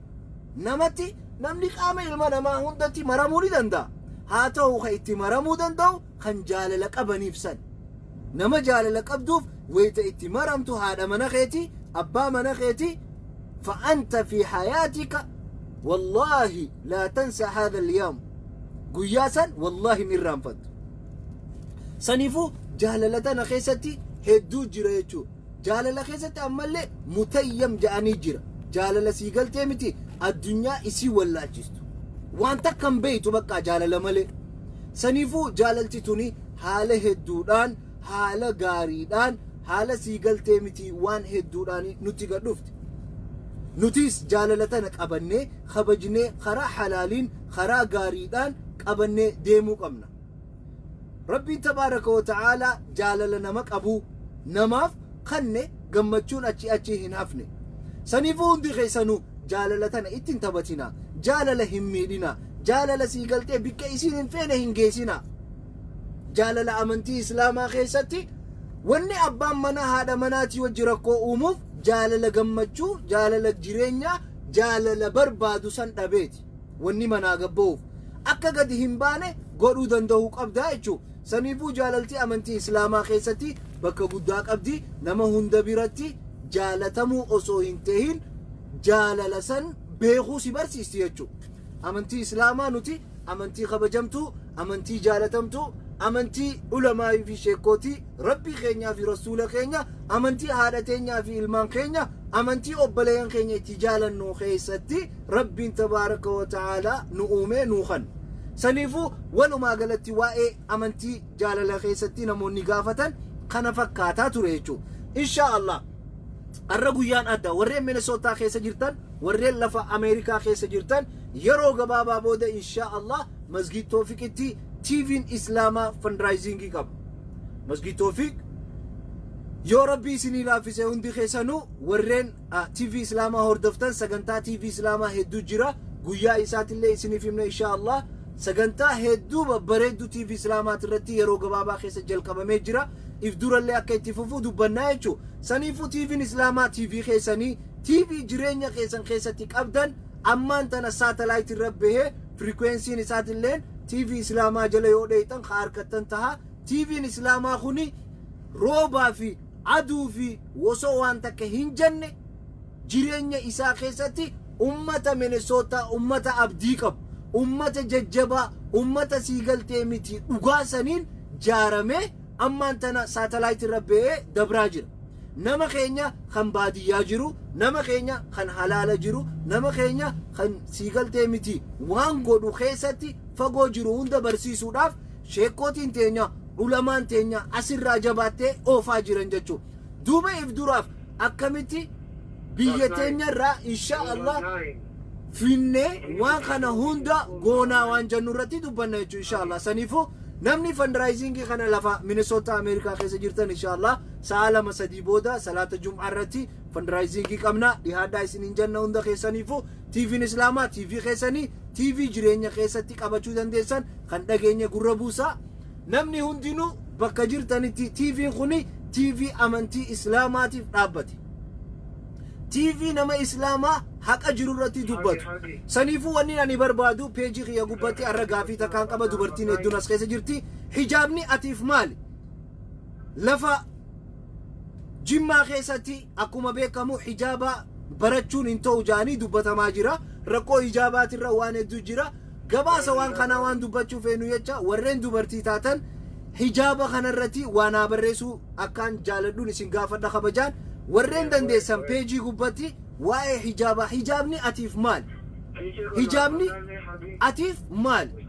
namatti namni qaama ilma namaa hundatti maramuu ni danda'a. Haa ta'u kan itti maramuu danda'u kan jaalala qabaniif san. Nama jaalala qabduuf wayita itti maramtu haadha mana keetii abbaa mana keetii فأنت في حياتك والله لا تنسى هذا اليوم قياسا والله من رانفت سنيفو جاللتنا خيستي هدو جريتو جالل خيستي أما اللي متيم جاني جرا جالل سيقل تيمتي الدنيا إسي ولا جستو Waan takka hin beeytu bakka jaalala malee. Saniifuu jaalalti tuni haala hedduudhaan, haala gaariidhaan, haala sii galtee miti waan hedduudhaan nutti gad dhufte. Nutis jaalala tana qabannee, kabajnee, karaa halaaliin, karaa gaariidhaan qabannee deemuu qabna. Rabbiin tabaaraka wa ta'aalaa jaalala nama qabu namaaf kanne gammachuun achi achi hin hafne. Saniifuu hundi keessanuu jaalala tana itti hin taphatinaa. Jaalala hin miidhinaa. Jaalala sii galtee bikka isiin hin feene hin geessinaa. Jaalala amantii Islaamaa keessatti wanni abbaan manaa haadha manaatii wajji rakkoo uumuuf jaalala gammachuu, jaalala jireenyaa, jaalala barbaadu san dhabeeti. Wanni manaa gabba'uuf akka gadi hin baane godhuu danda'uu qabdaa jechuudha. Saniifuu jaalalti amantii Islaamaa keessatti bakka guddaa qabdi. Nama hunda biratti jaalatamuu osoo hin tahin jaalala san beekuu si barsiisti jechuudha. Amantii Islaamaa nuti amantii kabajamtuu, amantii jaalatamtuu, amantii ulamaa fi sheekootii, Rabbii keenyaa fi rasuula keenya, amantii haadha teenyaa fi ilmaan keenya, amantii obboleeyyan keenya itti jaalannu keessatti Rabbiin tabaaraka wa ta'aalaa nu uumee nuu kan. Saniifuu walumaa galatti waa'ee amantii jaalala keessatti namoonni gaafatan kana fakkaataa ture jechuudha. Inshaa Allah. Har'a guyyaan adda. Warreen Minnesota keessa jirtan, warreen lafa Ameerikaa keessa jirtan, yeroo gabaabaa booda inshaa Allah Masgiid Toofiqitti TV'n Islaamaa fundraisingii qaba. Masgiid Toofiq yoo Rabbi isinii laaffise hundi keessanuu warreen TV Islaamaa hordoftan sagantaa TV Islaamaa hedduu jira. Guyyaa isaatillee isiniif himna inshaa Allah. Sagantaa hedduu babbareedduu TV Islaamaa irratti yeroo gabaabaa keessa jalqabamee jira. If durallee akka itti fufuu dubbannaa jechuudha. Saniifuu TV'n Islaamaa TV keessanii, TV jireenya keessan keessatti qabdan ammaan tana satellite irra bahee frequencyn isaatilleen TV Islaamaa jala yoo dheeyxan ka harkattan taha. TV'n Islaamaa kuni roobaa fi aduu fi osoo waan takka hin jenne jireenya isaa keessatti ummata Minnesota, ummata abdii qabu, ummata jajjabaa, ummata siigaltee miti dhugaa saniin jaaramee ammaan tana satellite irra bahee dabraa jira. Nama keenya kan baadiyyaa jiru, nama keenya kan halaala jiru, nama keenya kan siigaltee miti waan godhu keessatti fagoo jiru hunda barsiisuudhaaf sheekootiin teenya, ulamaan teenya asirraa jabaattee oofaa jiran jechuudha. Duuba if duraaf akkamitti biyya teenyarraa insha Allah finnee waan kana hunda goonaa waan jennu irratti dubbanna jechuudha insha Allah. Saniifuu namni fundraisingii kana lafa Minnesota Ameerikaa keessa jirtan insha Allah sa'a 2-3 booda salaata Jum'aa irratti fundraisingii qabna. Dhihaadhaa isin hin jenna hunda keessaniifuu TV'n Islaamaa TV keessanii TV jireenya keessatti qabachuu dandeessan kan dhageenya gurra buusaa. Namni hundinuu bakka jirtanitti TV'n kuni TV amantii Islaamaatiif dhaabbate. TV nama Islaamaa haqa jiru irratti dubbatu. Saniifuu wanni ani barbaadu peejii kiyya gubbatti har'a gaafii takkaan qaba. Dubartiin hedduun as keessa jirti. Hijaabni atiif maali? Lafa Jimmaa keessatti akkuma beekamu hijaaba barachuun hin ta'u jaanii dubbatamaa jira. Rakkoo hijaabaatirra waan hedduu jira. Gabaasa waan kanaa waan dubbachuu feenu jecha warreen dubartii taatan hijaaba kanarratti waan haa barreessuu akkaan jaaladhuun isin gaafadha kabajaan. Warreen dandeessan peejii gubbatti waa'ee hijaabaa, hijaabni atiif maali? Hijaabni atiif maali?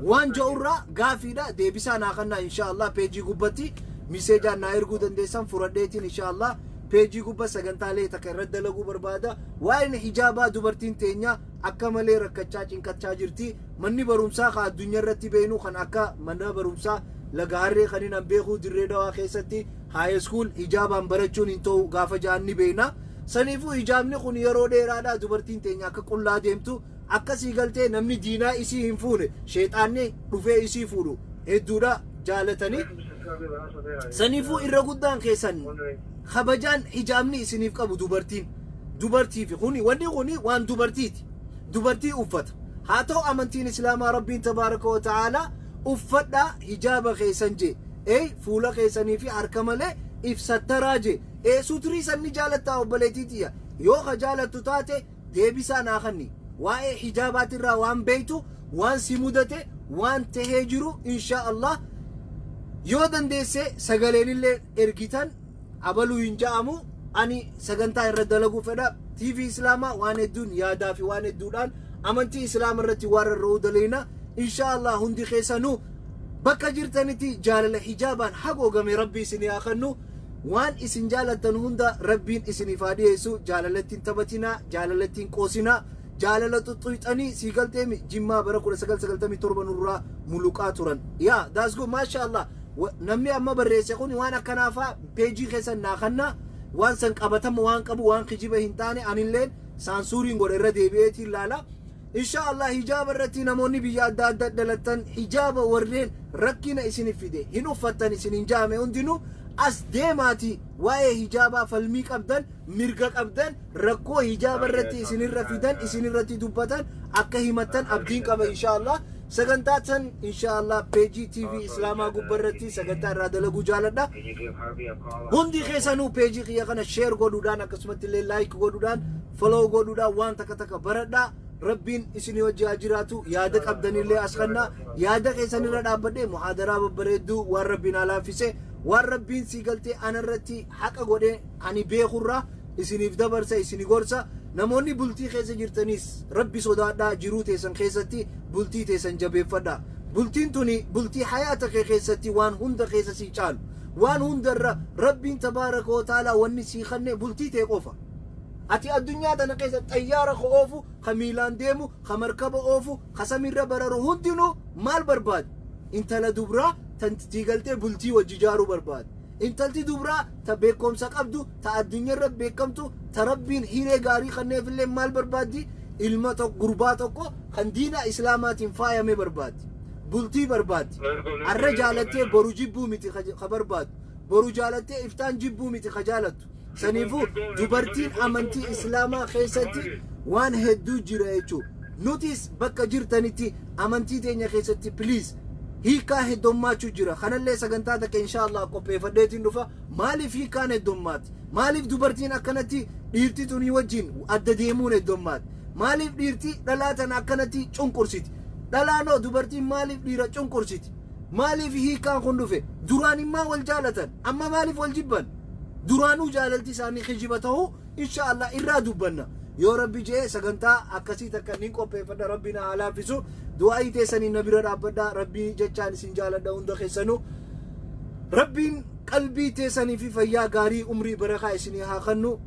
Waan ja'urraa gaafiidha deebisaa naa kannaa insha Allah peejii gubbatti miseejaan naa erguu dandeessan furadheetiin insha Allah peejii gubba sagantaalee takka irratti dalaguu barbaada. Waa'een hijaabaa dubartiin teenya akka malee rakkachaa cinqachaa jirti. Manni barumsaa kan addunyaa irratti beeknu kan akka mana barumsaa laga harree kan hin beeku dirree dawaa keessatti high school hijaabaan barachuun hin ta'u gaafa ja'an ni beekna. Saniifuu hijaabni kun yeroo dheeraadhaa dubartiin teenya akka qullaa deemtu akkasii galtee namni diinaa isii hin fuune sheexaanni dhufee isii fuudhu hedduudha jaalatanii. Saniifuu irra guddaan keessan kabajaan hijaabni isiniif qabu dubartiin dubartii fi kuni wanni kuni waan dubartiiti. Dubartii uffata. Haa ta'u amantiin Islaamaa Rabbiin tabaaraka wa ta'aalaa uffadhaa hijaaba keessan jee. Fuula keessanii fi harka malee ibsattaraa jee. Sutrii san ni jaalattaa obboleettii tiyya. Yoo ka jaalattu taate deebisaa naa kanni. Waa'ee hijaabaatirraa waan beektu, waan si mudate, waan tahee jiru insha Allah yoo dandeesse sagaleenillee ergitan abaluu hin ja'amu. Ani sagantaa irra dalaguu fedha. TV Islaamaa waan hedduun yaadaa fi waan hedduudhaan Amantii Islaama irratti waan rarra'uu daleena. Insha Allah hundi keessanuu bakka jirtanitti jaalala hijaabaan hagoogame Rabbi isinii haa kennu. Waan isin jaalattan hunda Rabbiin isiniif haa dhiyeessu. Jaalalattiin taphatinaa, jaalalattiin qoosinaa, jaalala xuxxuuxanii sii galteemi Jimmaa bara 1997 nurraa muluqaa turan. Yaa that's good, masha Allah. Namni amma barreesse kun waan akkanaafaa peejii keessan naa kannaa, waan san qabatama waan qabu, waan kijiba hin taane, anilleen saansuuriin godha, irra deebi'eetiin laala. Insha Allah hijaaba irratti namoonni biyya adda addaa dhalattan, hijaaba warreen rakkina isinif fide hin uffattan isin hin jaame hundinuu as deemaati waa'ee hijaabaa falmii qabdan, mirga qabdan, rakkoo hijaaba irratti isinirra fidan, isinirratti dubbatan akka himattan abdiin qaba. Insha Allah sagantaa san insha Allah peejii TV Islaamaa gubbaa irratti sagantaa irraa dalaguu jaaladha. Can you give Harvey a call on Hundi keessanuu peejii kiyya kana share godhuudhaan, akkasumatti illee like godhuudhaan, follow godhuudhaan waan takka takka baradhaa. Rabbiin isinii wajji haa jiraatu. Yaada qabdanillee as kannaa, yaada keessanirra dhaabbadhee muhaadaraa babbareedduu waan Rabbiin haa laaffise, waan Rabbiin sii galtee anarratti haqa godhee ani beekurraa isiniif dabarsa, isini gorsa. Namoonni bultii keessa jirtanis Rabbi sodaadhaa, jiruu teessan keessatti bultii teessan jabeeffadhaa. Bultiin tuni bultii hayaata kee keessatti waan hunda keessa sii caalu, waan hundarra Rabbiin tabaaraka wa ta'aalaa wanni sii kanne bultii tee qofa. Ati addunyaa tana keessa xayyaara ka oofu, ka miilaan deemu, ka markaba oofu, ka samiirra bararu hundinuu maal barbaade? Intala dubraa tan galtee bultii wajji ijaaruu barbaade. Intalti dubraa ta beekumsa qabdu, ta addunyaarra beekamtu, ta Rabbiin hiree gaarii kanneefillee maal barbaaddi? Ilma tokko, gurbaa tokko kan diina Islaamaatiin faayame barbaaddi. Bultii barbaaddi. Arra jaalattee boru jibbuu miti ka barbaaddu. Boru jaalattee iftaan jibbuu miti ka jaalattu. Saniifuu dubartiin amantii Islaamaa keessatti waan hedduu jira jechuudha. Nutis bakka jirtanitti amantii teenya keessatti please hiikaa heddummaachuu jira. Kanallee sagantaa takka insha Allah qopheeffadheetiin dhufa. Maaliif hiikaan heddummaati? Maaliif dubartiin akkanatti dhiirti tunii wajjin adda deemuun heddummaati? Maaliif dhiirti dhalaa tana akkanatti cunqursiti? Dhalaanoo dubartiin maaliif dhiira cunqursiti? Maaliif hiikaan kun dhufe? Duraan immaa wal jaalatan, amma maaliif wal jibban? Duraanuu jaalalti isaanii kijiba ta'uu insha Allah irraa dubbanna. Yoo Rabbi jee sagantaa akkasii takka nin qopheeffadha. Rabbi na haa laaffisu. Du'aa'ii teessanii na bira dhaabbadha. Rabbii jechaan isin jaaladha hunda keessanuu. Rabbiin qalbii teessanii fi fayyaa gaarii, umrii barakaa isinii haa kennu.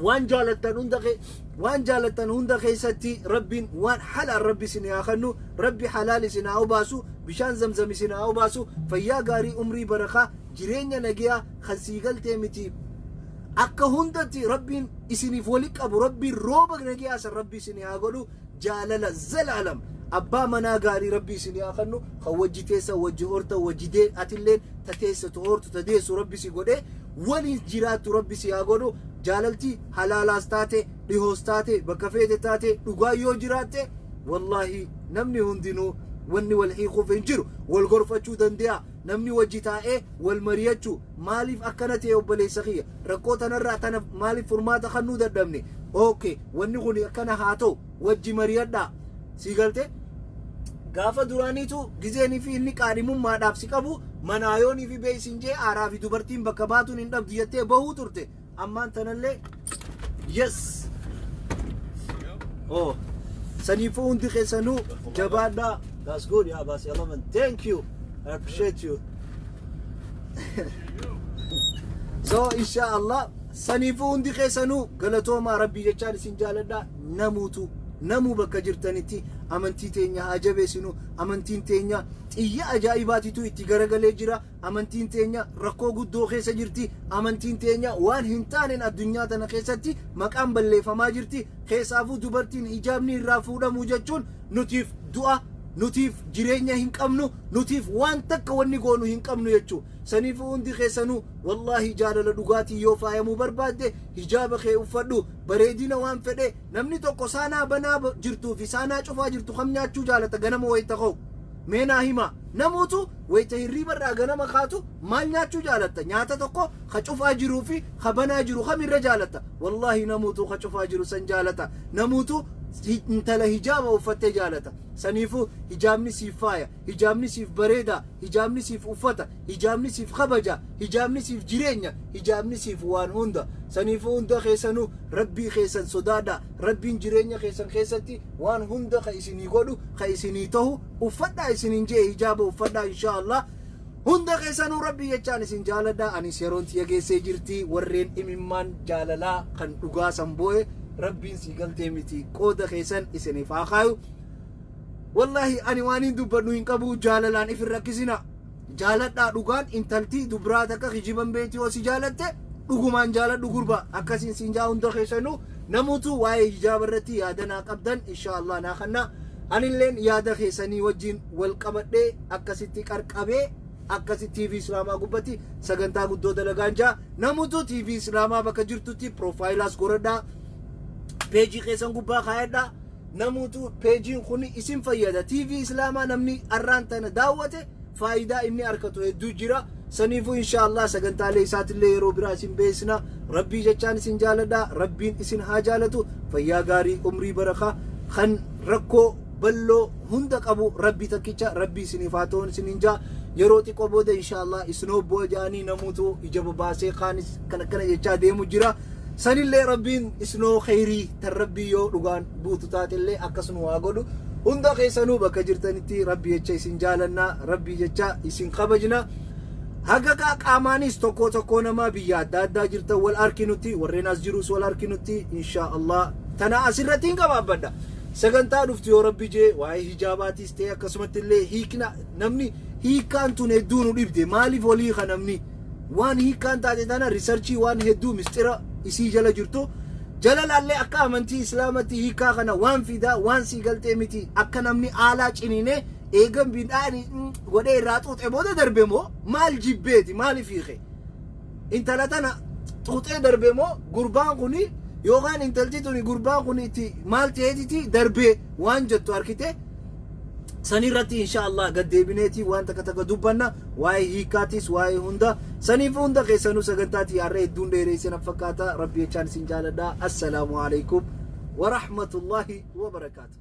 Waan jaalattan hunda keessatti Rabbiin waan halaal Rabbi isinii haa kennu. Rabbi halaal isin haa obaasu, bishaan Zamzam isin haa obaasu, fayyaa gaarii, umrii barakaa, jireenya nagayaa kan sii galtee miti akka hundatti Rabbiin isiniif wali qabu. Rabbiin rooba nagayaa san Rabbi isinii haa godhu. Jaalala zalaalam, abbaa manaa gaarii Rabbi isinii haa kennu, kan wajji teessa, wajji horta, wajji dee, atilleen ta teessatu, hortu, ta deessu Rabbi si godhee waliin jiraattu Rabbi si haa godhu. Jaalalti halaalaas taate, dhihoos taate, bakka feete taate, dhugaa yoo jiraatte, wallaahi namni hundinuu wanni wal hiikuuf hin jiru. Wal gorfachuu danda'a namni, wajji taa'ee wal mari'achuu. Maaliif akkana ta'e obboleessa kiyya? Rakkoo tanarraa tana maaliif furmaata kennuu dadhabne? Okay, wanni kun akkana haa ta'u, wajji mari'adhaa. Sii galte, gaafa duraaniitu gizeenii fi inni qaadhimummaadhaaf si qabu manaayoonii fi beeysin jee aaraa fi dubartiin bakka baatuun hin dhabdu jettee bahuu turte. Ammaan tanallee yes, oh, saniifuu hundi keessanuu jabaadhaa. That's good. Yeah, Basi 11, thank you, I appreciate you. So insha Allah saniifuu hundi keessanuu galatoomaa. Rabbii jechaan isin jaaladha. Namuutu namuu bakka jirtanitti amantii teenya haa jabeessinu. Amantiin teenya xiyya ajaa'ibaatitu itti garagalee jira. Amantiin teenya rakkoo guddoo keessa jirti. Amantiin teenya waan hin taaneen addunyaa tana keessatti maqaan balleeffamaa jirti. Keessaafuu dubartiin hijaabni irraa fuudhamuu jechuun nutiif du'a, nutiif jireenya hin qabnu, nutiif waan takka wanni goonu hin qabnu jechuu. Saniifuu hundi keessanuu wallaahi jaalala dhugaatii yoo faayamuu barbaadde hijaaba kee uffadhu. Bareedina waan fedhe namni tokko saanaa banaa jirtuu fi saanaa cufaa jirtu kam nyaachuu jaalata ganama wayita ka'u? Mee naa hima, namuutu wayita hirriibarraa ganama kaatu maal nyaachuu jaalatta? Nyaata tokko ka cufaa jiruu fi ka banaa jiru kamirra jaalatta? Wallaahi namuutu ka cufaa jiru san jaalata. Namuutu Intala hijaaba uffattee jaalata. Saniifuu hijaabni siif faaya, hijaabni siif bareeda, hijaabni siif uffata, hijaabni siif kabaja, hijaabni siif jireenya, hijaabni siif waan hunda. Saniifuu hunda keessanuu Rabbii keessan sodaadha. Rabbiin jireenya keessan keessatti waan hunda ka isinii godhu, ka isinii tahu, uffadhaa isiniin jee, hijaaba uffadhaa insha Allah. Hunda keessanuu Rabbii jechaan isin jaaladha. Anis yeroon tiyya geessee jirti. Warreen imimmaan jaalalaa kan dhugaa san boo'e, Rabbiin sii galtee miti, qooda keessan isiniif haa kaayu. Wallaahi ani waan hin dubbadhu hin qabu. Jaalalaan if hin rakkisina. Jaaladhaa dhugaan. Intalti dubraa takka kijiban beeti. Yoo si jaalatte dhugumaan jaaladhu gurba, akkasiin siin jaa. Hunda keessanuu namutu waa'ee hijaaba irratti yaada naa qabdan insha Allah naa kanna. Anilleen yaada keessanii wajjin wal qabadhee akkasitti qarqabee akkasi TV Islaamaa gubbatti sagantaa guddoo dalagaan jaa. Namutu TV Islaamaa bakka jirtutti profile-aas godhadhaa, peejii keessan gubbaa kaayadhaa. Namutu peejiin kun isin fayyada. TV Islaamaa namni arraan tana daawwate faayidaa inni argatu hedduu jira. Saniifuu insha Allah sagantaalee isaatillee yeroo biraa isin beeksina. Rabbii jechaan isin jaaladha. Rabbiin isin haa jaalatu. Fayyaa gaarii, umrii barakaa, kan rakkoo balloo hunda qabu Rabbi takkicha, Rabbi isiniif haa ta'uun isiniin jaa. Yeroo xiqqoo booda insha Allah isinoo bu'a ja'anii namuutu ija babaasee kaanis kan akkana jechaa deemu jira. Sanillee Rabbiin isinoo kheyrii tan Rabbii yoo dhugaan buutu taatellee akkasuma waa godhu. Hunda keessanuu bakka jirtanitti Rabbi jecha isin jaalanna, Rabbi jecha isin kabajna. Haga qaamaanis tokko tokko namaa biyya adda addaa jirtan wal arkinutti, warreen as jirus wal arkinutti insha Allah tana asirratti hin qabaabbadha. Sagantaa dhuftu yoo Rabbi jee waa'ee hijaabaatis ta'e akkasumatti illee hiikna. Namni hiikkaan tun hedduu nu dhibde. Maaliif walii ka namni waan hiikkaan taate tana research-ii waan hedduu mistira isii jala jirtu jala laallee akka amantii Islaamatti hiikaa kana waan fidaa waan sii galtee miti, akka namni aalaa ciniinee eegan bidhaan godhee irraa xuuxe booda darbe moo maal jibbeeti, maaliif hiike intala tana xuuxee darbe moo gurbaan kuni yookaan intalti tuni gurbaan kun itti maal ta'eetiti darbee waan jettu arkite. Sanirratti insha Allah gad deebineeti waan takka takka dubbanna, waa'ee hiikkaatis, waa'ee hunda. Saniif hunda keessanuu sagantaati har'a hedduun dheereessina fakkaata. Rabbi jechaan isin jaaladha. Assalaamu alaikum warahmatullahi wabarakaatu.